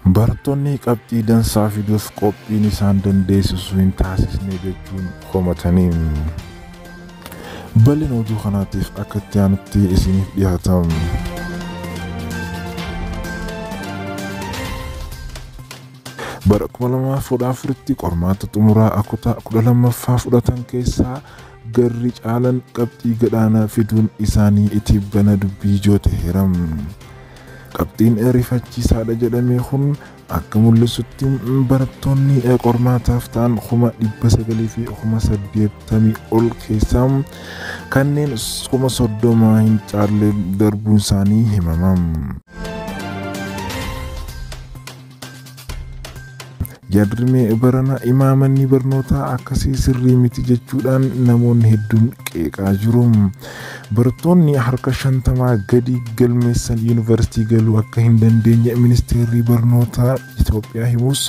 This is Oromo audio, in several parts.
Barattoonni qabxii dansaa fiduuf qophiin isaan dandeessisu hin taasisne jechuun komatanii. Bal'ina oduu kanaatiif akka itti aanutti isiniif dhiyaata. Bara 2014tti qormaata xumuraa kutaa 12ffaa fudhatan keessaa garri caalan qabxii gadaanaa fiduun isaanii tibbana dubbii ijoo ta'eera. Qabxiin rifachiisaadha jedhame kun akka mul'isutti barattoonni qormaataaf ta'an 980,000 ol keessaa kanneen 30,000 hin caalle darbuun isaanii himama. Yaadrimee barana imaamanni barnootaa akkasii sirrii miti jechuudhaan namoonni hedduun qeeqaa jiru. Barattoonni harka 50 gadi galmeessan yuunivarsiitii galuu akka hin dandeenye ministeerri barnootaa Itoophiyaa himus,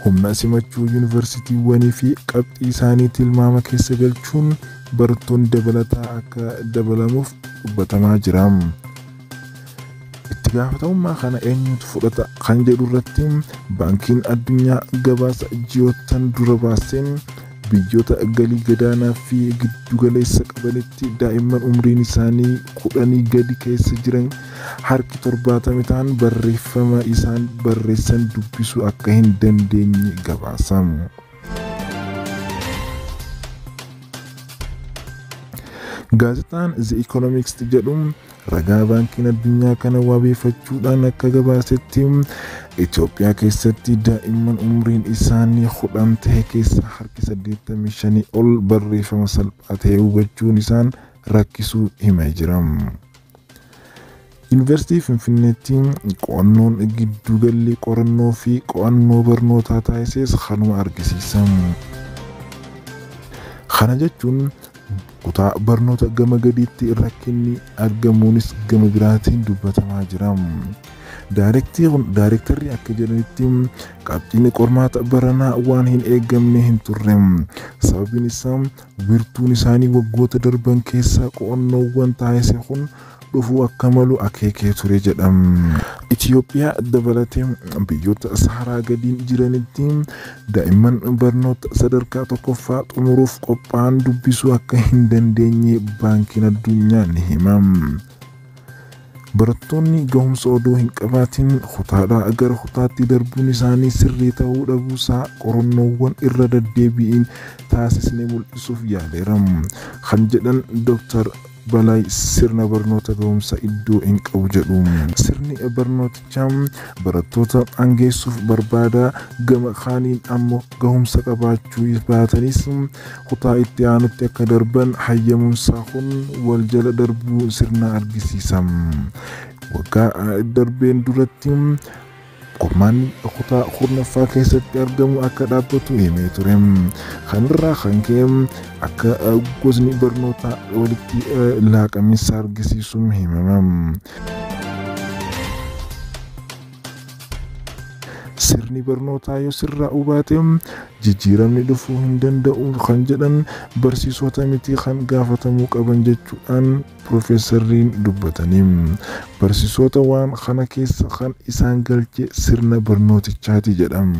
humna simachuu yuunivarsiitiiwwanii fi qabxii isaanii tilmaama keessa galchuun barattoonni dabalataa akka dabalamuuf dubbatamaa jira. Itti gaafatamummaa kana eenyutu fudhata kan jedhu irratti Baankiin Addunyaa gabaasa ji'oottan dura baaseen biyyoota galii gadaanaa fi giddugaleessa qabanitti daa'imman umriin isaanii 10 gadi keessa jiran harki 70 ta'an barreeffama isaan barreessan dubbisuu akka hin dandeenye gabaasa. Gaazexaan The Economist jedhu ragaa Baankiin Addunyaa kana wabeeffachuudhaan akka gabaasetti, Itoophiyaa keessatti daa'imman umriin isaanii 10 ta'e keessa harki 85 ol barreeffama salphaa ta'e hubachuun isaan rakkisuu himee jira. Yuunivarsiitii Finfinneetti qo'annoon giddugalli qorannoo fi qo'annoo barnootaa taasises kanuma argisiisa. Kana jechuun kutaa barnoota gama gadiitti rakkinni argamuunis gama biraatiin dubbatamaa jira. Daarektarri akka jedhanitti qabxiin qormaata baranaa waan hin eegamne hin turre. Sababiin isaa wiirtuun isaanii waggoota darban keessa qo'annoowwan taasise kun dhufuu akka malu akeekee ture jedham. Itoophiyaa dabalatee biyyoota Saharaa gadiin jiranitti daa'imman barnoota sadarkaa tokkoffaa xumuruuf qophaa'an dubbisuu akka hin dandeenye Baankiin Addunyaa ni hima. Barattoonni gahumsa odoo hin qabaatin kutaadhaa gara kutaatti darbuun isaanii sirrii ta'uu dhabuusaa qorannoowwan irra deddeebi'iin taasisnee mul'isuuf yaaleera. Kan jedhan Dooktar Balaay, sirna barnoota gahumsa iddoo hin qabu jedhu. Sirni barnootichaa barattoota angeessuuf barbaada, gama kaaniin ammoo gahumsa qabaachuu baatanis kutaa itti aanutti akka darban hayyamuunsaa kun wal jala darbuu sirna argisiisa. Waggaa darbeen duratti qormaanni kutaa 10ffaa keessatti argamu akka dhaabbatu himee ture. Kanarraa kan ka'e akka gosni barnootaa walitti laaqamiinsa argisiisuun himama. Sirni barnootaa yoo sirraa baate jijjiiramni dhufuu hin danda'u kan jedhan barsiisota miti kan gaafatamuu qaban jechuudhaan piroofeesarriin dubbatanii. Barsiisota waan kana keessa kan isaan galche sirna barnootichaati jedham.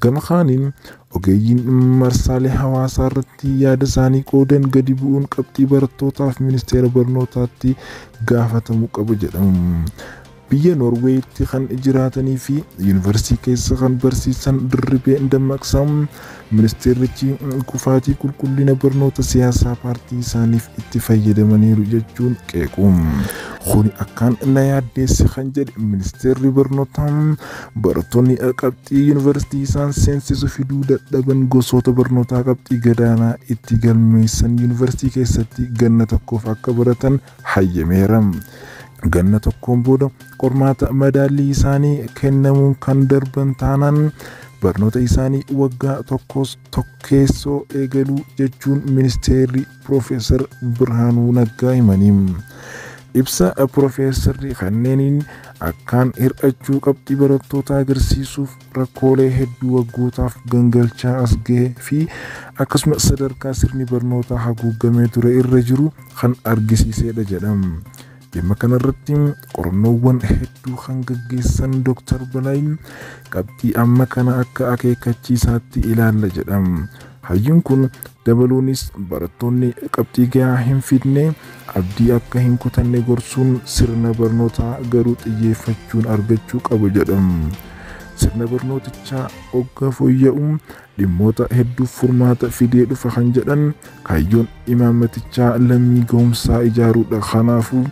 Gama kaaniin ogeeyyiin marsaalee hawaasaa irratti yaada isaanii qoodan gadi bu'uun qabxii barattootaaf ministeera barnootaatti gaafatamuu qabu jedhamu. Biyya Noorweeyitti kan jiraatanii fi yuunivarsiitii keessa kan barsiisan Dirribee Dammaqsaa, ministeerichi kufaatii qulqullina barnoota siyaasaa paartii isaaniif itti fayyadamaniiru jechuun qeequ. Kuni akkaan na yaaddeesse kan jedhe ministeerri barnootaa, barattoonni qabxii yuunivarsiitii isaan seensisu fiduu dadhaban gosoota barnootaa qabxii gadaanaa itti galmeessan yuunivarsiitii keessatti ganna tokkoof akka baratan hayyameera. Ganna tokkoon booda qormaata madaallii isaanii kennamuun kan darban taanaan barnoota isaanii waggaa tokkos tokkeessoo eegaluu jechuun ministeerri Piroofeesar Birhaanuu Naggaa himanii. Ibsa piroofeesarri kanneeniin akkaan hir'achuu qabxii barattoota agarsiisuuf rakkoolee hedduu waggootaaf gangalchaa as gahee fi akkasuma sadarkaa sirni barnootaa haguugamee ture irra jiru kan argisiisedha jedhama. Dhimma kanarratti qorannoowwan hedduu kan gaggeessan Dr. Balaay qabxii amma kana akka akeekkachiisaatti ilaalla jedham. Hayyuun kun dabaluunis barattoonni qabxii gahaa hin fidne abdii akka hin kutanne gorsuun sirna barnootaa garuu xiyyeeffachuun argachuu qabu jedham. Sirna barnootichaa hogga fooyya'u dhimmoota hedduuf furmaata fidee dhufa kan jedhan kaayyoon imaammatichaa lammii gahumsaa ijaaruudha. Kanaafuu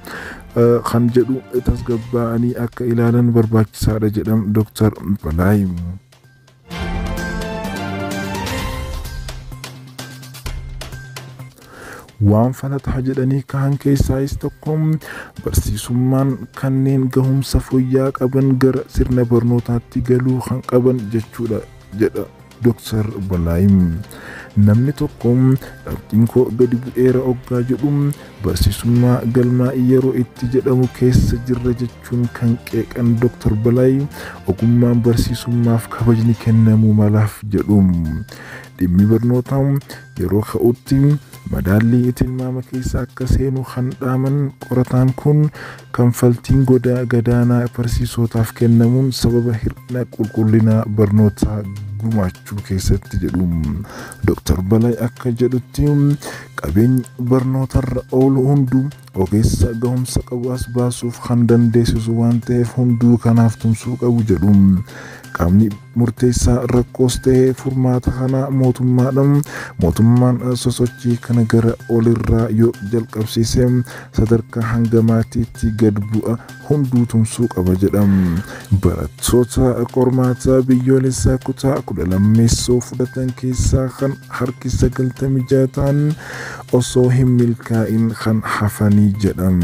kan jedhu tasgabbaa'anii akka ilaalan barbaachisaadha jedham Dr. Balaay. Waan falataa jedhanii kahan keessaayis tokko barsiisummaan kanneen gahumsa fooyya'aa qaban gara sirna barnootaatti galuu kan qaban jechuudha jedha Dr. Balaay. Namni tokko qabxiin koo gadi bu'eera oggaa jedhu barsiisummaa galmaa'ii yeroo itti jedhamu keessa jirra jechuun kan qeeqan Dr. Balaay ogummaan barsiisummaaf kabajni kennamuu malaaf jedhu. Dhimmi barnootaa yeroo ka'utti madaallii tilmaama keessa akka seenu kan dhaaman qorataan kun kanfaltiin godaa gadaanaa barsiisotaaf kennamuun sababa hir'ina qulqullina barnootaa gumaachuu keessatti jedhu. Dr. Balay akka jedhutti qabeenyi barnootarra oolu hunduu ogeessa gahumsa qabu as baasuuf kan dandeessisu waan ta'eef hunduu kanaaf tumsuu qabu jedhu. Qaamni murteessaa rakkoos ta'ee furmaata kana mootummaadha. Mootummaan sosochii kana gara olirraa yoo jalqabsiise sadarkaa hanga maatiitti gad bu'a hunduu tumsuu qaba jedha. Barattoota qormaata biyyoolessaa kutaa 12ffaa fudhatan keessaa kan harki 96 ta'an osoo hin milkaa'in kan hafanii jedham.